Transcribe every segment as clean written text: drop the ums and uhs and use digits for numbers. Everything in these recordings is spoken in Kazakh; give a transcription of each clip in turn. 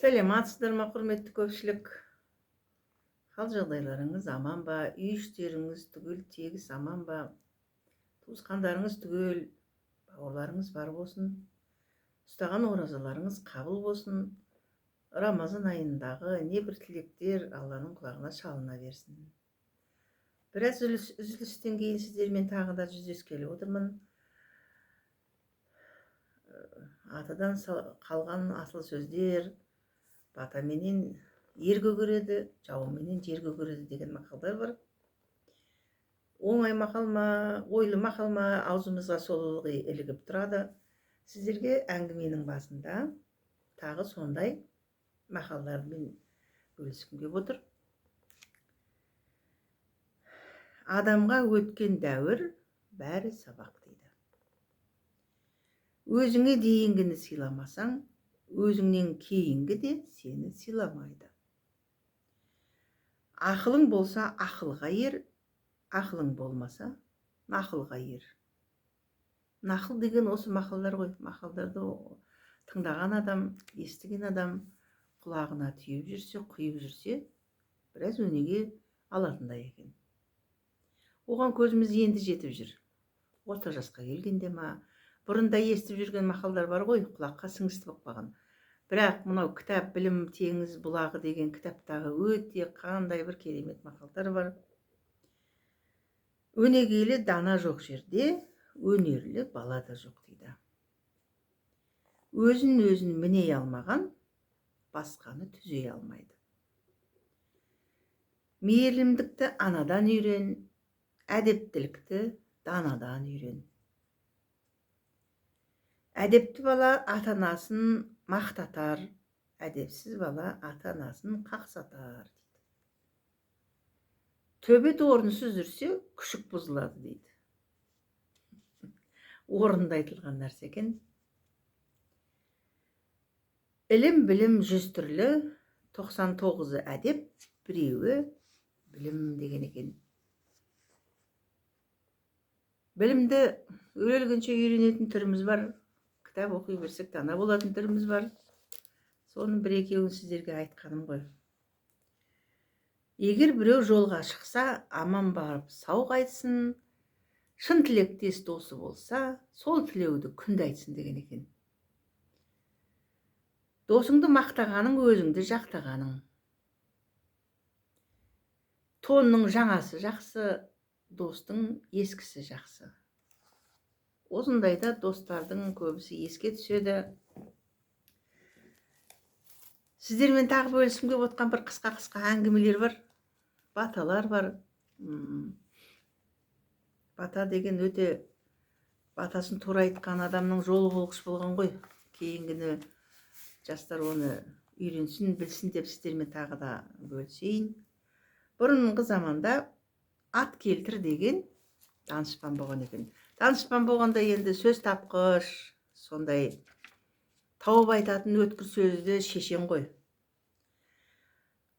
Сәлеметсіздер ме, құрметті көпшілік? Хал жағдайларыңыз аман ба? Үй іштеріңіз түгел тегіс аман ба? Туысқандарыңыз түгел, бауырларыңыз бар болсын. Ұстаған оразаларыңыз қабыл болсын. Рамазан айындағы небір тілектер Алланың құлағына шалына берсін. Біраз үзілістен кейін сіздермен тағы да жүздескелі отырмын. Атадан қалған асыл сөздер, батаменен ер көгереді, жауменен жер көгереді деген мақалдар бар. Оңай мақал ма, ойлы мақал ма, аузымызға сол ылғи ілігіп тұрады. Сіздерге әңгіменің басында тағы сондай мақалдармен бөліскім келіп отыр. Адамға өткен дәуір бәрі сабақ дейді. Өзіңе дейінгіні сыйламасаң, өзіңнен кейінгі де сені сыйламайды. Ақылың болса ақылға ер, ақылың болмаса нақылға ер. Нақыл деген осы мақалдар ғой. Мақалдарды тыңдаған адам, естіген адам құлағына түйіп жүрсе, құйып жүрсе, біраз өнеге алатындай екен. Оған көзіміз енді жетіп жүр. Орта жасқа келгенде ма, бұрында естіп жүрген мақалдар бар ғой, құлаққа сіңісті болып қалған. Бірақ мынау кітап білім теңіз бұлағы деген кітаптағы өте қандай бір керемет мақалдар бар. Өнегелі дана жоқ жерде өнерлі бала да жоқ дейді. Өзін өзін міней алмаған басқаны түзей алмайды. Мейірімдікті анадан үйрен, әдептілікті данадан үйрен. Әдепті бала ата-анасын мақтатар, әдепсіз бала ата-анасын қақсатар дейді. Төбет орынсыз жүрсе, күшік бұзылады дейді. Орынды айтылған нәрсе екен. Ілім білім 100 түрлі, 99-ы әдеп, біреуі білім деген екен. Білімді өлгенше үйренетін түріміз бар. Кітап оқи берсек дана болатын түріміз бар. Соның бір екеуін сіздерге айтқаным ғой. Егер біреу жолға шықса, аман барып сау қайтсын, шын тілектес досы болса, сол тілеуді күнде айтсын деген екен. Досыңды мақтағаның өзіңді жақтағаның. Тонның жаңасы жақсы, достың ескісі жақсы. Осындайда достардың көбісі еске түседі. Сіздермен тағы бөліскім келіп отқан бір қысқа-қысқа әңгімелер бар, баталар бар. Бата деген өте батасын тура айтқан адамның жолы болғыш болған ғой. Кейінгіні жастар оны үйренсін, білсін деп сіздермен тағы да бөлісейін. Бұрынғы заманда ат келтір деген данышпан болған екен. Данышпан болғанда енді сөз тапқыш, сондай тауып айтатын өткір сөзді шешен ғой.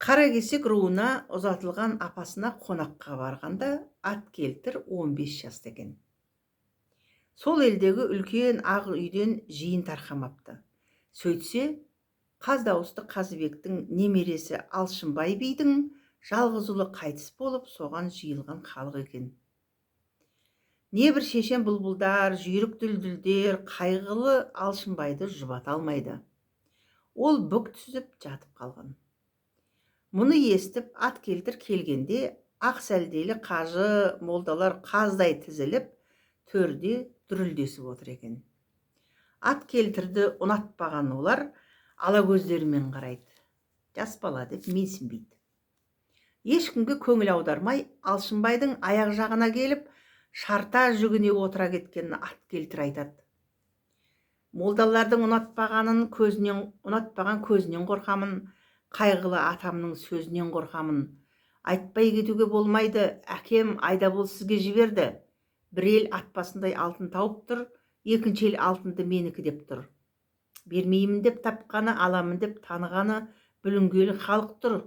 Қаракесек руына ұзатылған апасына қонаққа барғанда ат келтір 15 жаста екен. Сол елдегі үлкен ақ үйден жиын тарқамапты. Сөйтсе, қаз дауысты Қазыбектің немересі Алшынбай бидің жалғыз ұлы қайтыс болып, соған жиылған халық екен. Небір шешен бұлбұлдар, жүйрік дүлдүлдер қайғылы Алшынбайды жұбата алмайды. Ол бүк түсіп жатып қалған. Мұны естіп, ат келтір келгенде ақ сәлделі қажы молдалар қаздай тізіліп, төрде дүрілдесіп отыр екен. Ат келтірді ұнатпаған олар ала көздерімен қарайды. Жас бала деп менсінбейді. Ешкімге көңіл аудармай, Алшынбайдың аяқ жағына келіп, шарта жүгіне отыра кеткен ат келтір айтады. Молдалардың ұнатпаған көзінен қорқамын, қайғылы атамның сөзінен қорқамын. Айтпай кетуге болмайды, әкем Айдабол сізге жіберді. Бір ел ат басындай алтын тауып тұр, екінші ел алтынды менікі деп тұр. Бермеймін деп тапқаны, аламын деп танығаны бүлінгелі халық тұр.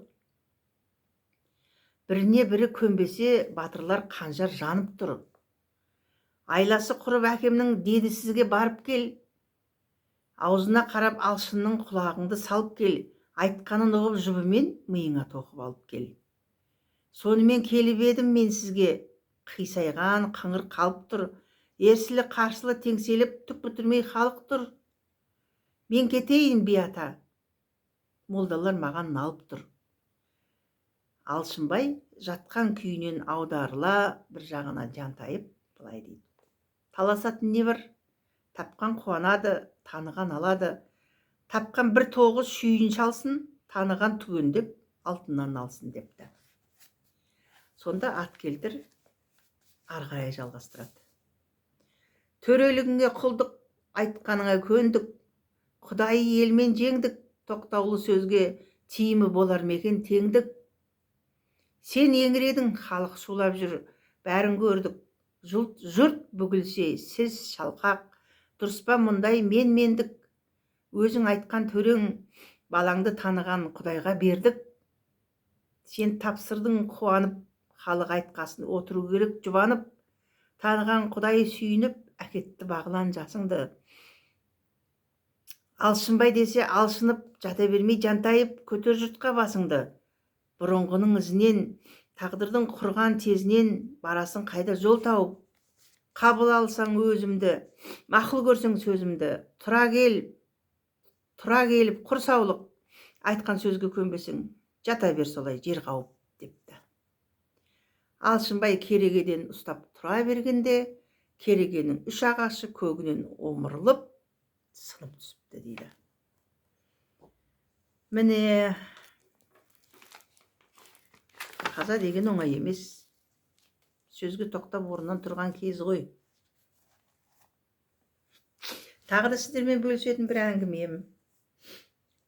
Біріне бірі көнбесе, батырлар қанжар жанып тұр. Айласы құрып әкемнің деді сізге барып кел. Аузына қарап алшынның құлағыңды салып кел. Айтқанын ұғып жұбымен миыңа тоқып алып кел. Сонымен келіп едім мен сізге, қисайған қыңыр қалып тұр, ерсілі-қарсылы теңселіп түк бітірмей халық тұр. Мен кетейін, би ата, молдалар маған налып тұр. Алшынбай жатқан күйінен аударыла бір жағына жантайып былай дейді: таласатын не бар? Тапқан қуанады, таныған алады. Тапқан бір тоғыз шүйін шалсын, таныған түгендеп алтыннан алсын депті. Сонда ат келтір ары қарай жалғастырады. Төрелігіңе құлдық, айтқаныңа көндік, құдайы елмен жеңдік, тоқтаулы сөзге тиімі болар ма екен теңдік? Сен еңіредің, халық шулап жүр, бәрін көрдік. Жұрт бүгілсе, сіз шалқақ, дұрыс па мұндай мен-мендік? Өзің айтқан төрең, балаңды таныған құдайға бердік. Сен тапсырдың қуанып, халық айтқасын отыру керек жұбанып. Таныған құдай сүйініп, әкетті бағлан жасыңды. Алшынбай десе алшынып, жата бермей жантайып, көтер жұртқа басыңды. Бұрынғының ізінен, тағдырдың құрған тезінен барасың қайда жол тауып? Қабыл алсаң өзімді, мақұл көрсең сөзімді, тұра кел, тұра келіп құр саулық, айтқан сөзге көнбесең, жата бер солай жер қауып депті. Алшынбай керегеден ұстап тұра бергенде, керегенің үш ағашы көгінен омырылып, сынып түсіпті дейді. Міне, қаза деген оңай емес. Сөзге тоқтап орнынан тұрған кез ғой. Тағы да сіздермен бөлісетін бір әңгімем.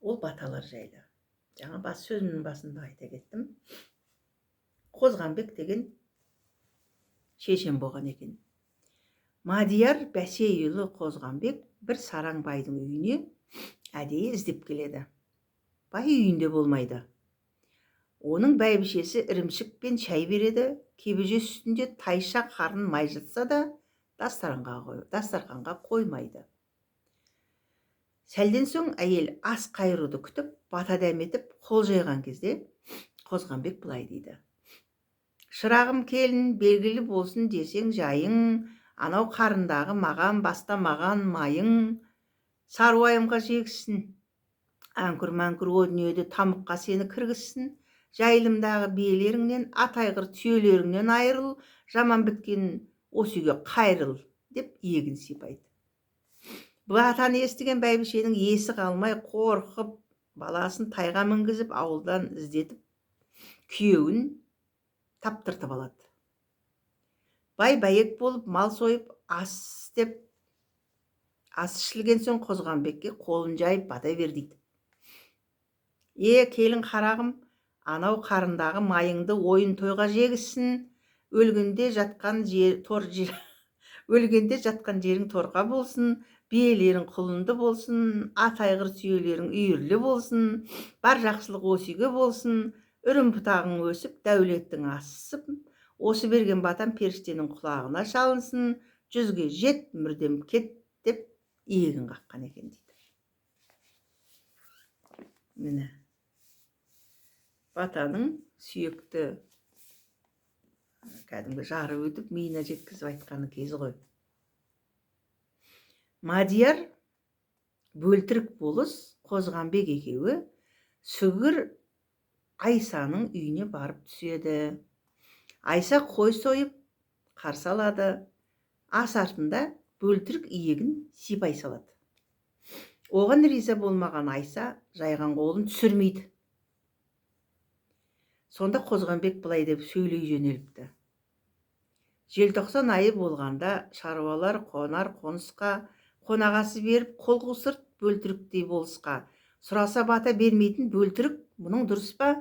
Ол баталар жайлы. Жаңа бас сөзімнің басында айта кеттім. Қозғанбек деген шешен болған екен. Мадияр Бәсейұлы Қозғанбек бір сараң байдың үйіне әдейі іздеп келеді. Бай үйінде болмайды. Оның бәйбішесі ірімшік пен шай береді, кебеже үстінде тайша қарын май жатса да дастарханға қоймайды. Сәлден соң әйел ас қайыруды күтіп, бата дәметіп қол жайған кезде Қозғанбек былай дейді: Шырағым келін, белгілі болсын десең жайың, анау қарындағы маған бастамаған майың, саруайымға жегізсін, әңкүр-мәңкүр о дүниеде тамыққа сені кіргізсін, жайылымдағы биелеріңнен, ат айғыр түйелеріңнен айырыл, жаман біткен осы үйге қайырыл деп иегін сипайды. Батаны естіген бәйбішенің есі қалмай қорқып, баласын тайға мінгізіп ауылдан іздетіп, күйеуін таптыртып алады. Бай бәйек болып мал сойып ас істеп, ас ішілген соң Қозғанбекке қолын жайып бата бер дейді. Е, келін қарағым, анау қарындағы майыңды ойын тойға жегізсін, өлгенде жатқан жер, тор жер, өлгенде жатқан жерің торқа болсын, биелерің құлынды болсын, ат айғыр түйелерің үйірлі болсын, бар жақсылық осы үйге болсын, үрім бұтағың өсіп, дәулеттің асып, осы берген батам періштенің құлағына шалынсын, жүзге жет, мүрдем кет деп иегін қаққан екен дейді. Міне, батаның сүйекті кәдімгі жарып өтіп миына жеткізіп айтқаны кезі ғой. Мадияр Бөлтірік болыс Қозғанбек екеуі Сүгір Айсаның үйіне барып түседі. Айса қой сойып қарсы алады. Ас артында Бөлтірік иегін сипай салады. Оған риза болмаған Айса жайған қолын түсірмейді. Сонда Қозғанбек былай деп сөйлей жөнеліпті. Желтоқсан айы болғанда шаруалар қонар қонысқа, қонағасы беріп қол қусырт Бөлтіріктей болысқа. Сұраса бата бермейтін Бөлтірік, мұның дұрыс па?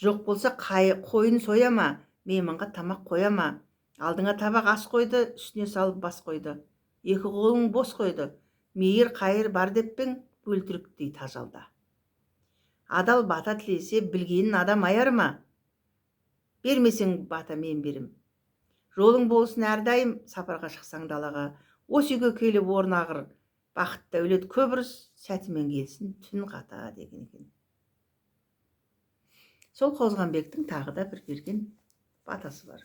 Жоқ болса қойын соя ма, мейманға тамақ қоя ма? Алдыңа табақ ас қойды, үстіне салып бас қойды. Екі қолың бос қойды. Мейір қайыр бар деппең Бөлтіріктей тажалда. Адал бата тілесе білгенін адам аяр ма? Бермесең бата мен берем. Жолың болсын әрдайым, сапарға шықсаң далаға. Осы үйге келіп орнағыр, Бақыт дәулет көп ырыс, сәтімен келсін түн қата деген екен. Сол Қозғанбектің тағы да бір берген батасы бар.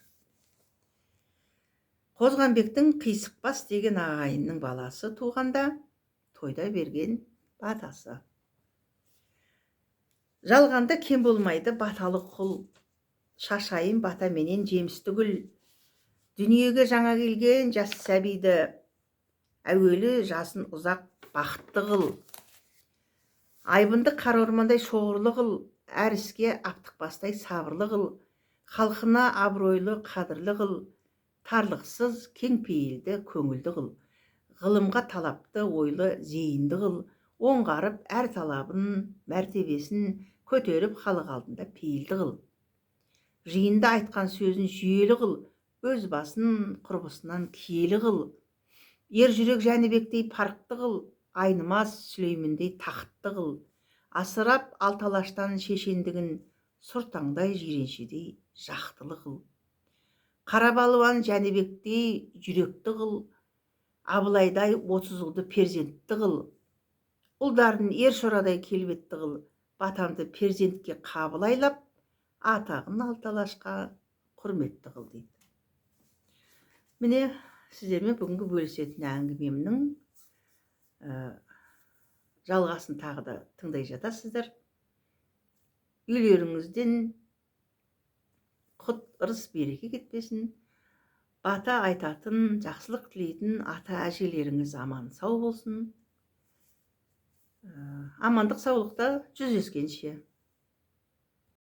Қозғанбектің Қисықбас деген ағайынның баласы туғанда тойда берген батасы. Жалғанда кем болмайды баталы құл, шашайын бата менен жемісті гүл. Дүниеге жаңа келген жас сәбиді әуелі жасын ұзақ бақытты қыл. Айбынды қара ормандай шоғырлы қыл, әр іске аптықпастай сабырлы қыл, халқына абыройлы қадірлі қыл, тарлықсыз кең пейілді көңілді қыл, ғылымға талапты ойлы зейінді қыл, оңғарып әр талабын мәртебесін көтеріп халық алдында пейілді қыл. Жиында айтқан сөзін жүйелі қыл, өз басын құрбысынан киелі қыл. Ер жүрек Жәнібектей парықты қыл, айнымас Сүлеймендей тақытты қыл. Асырап алты алаштан шешендігін сұртаңдай Жиреншедей жақтылы қыл. Қара балуан Жәнібектей жүректі қыл, Абылайдай 30 ұлды перзентті қыл. Ұлдарын ер шорадай келбетті қыл, батамды перзентке қабыл айлап, атағын алты алашқа құрметті қыл дейді. Міне, сіздермен бүгінгі бөлісетін әңгімемнің жалғасын тағы да тыңдай жатасыздар. Үйлеріңізден құт ырыс береке кетпесін. Бата айтатын, жақсылық тілейтін ата әжелеріңіз аман сау болсын. Амандық саулықта жүздескенше.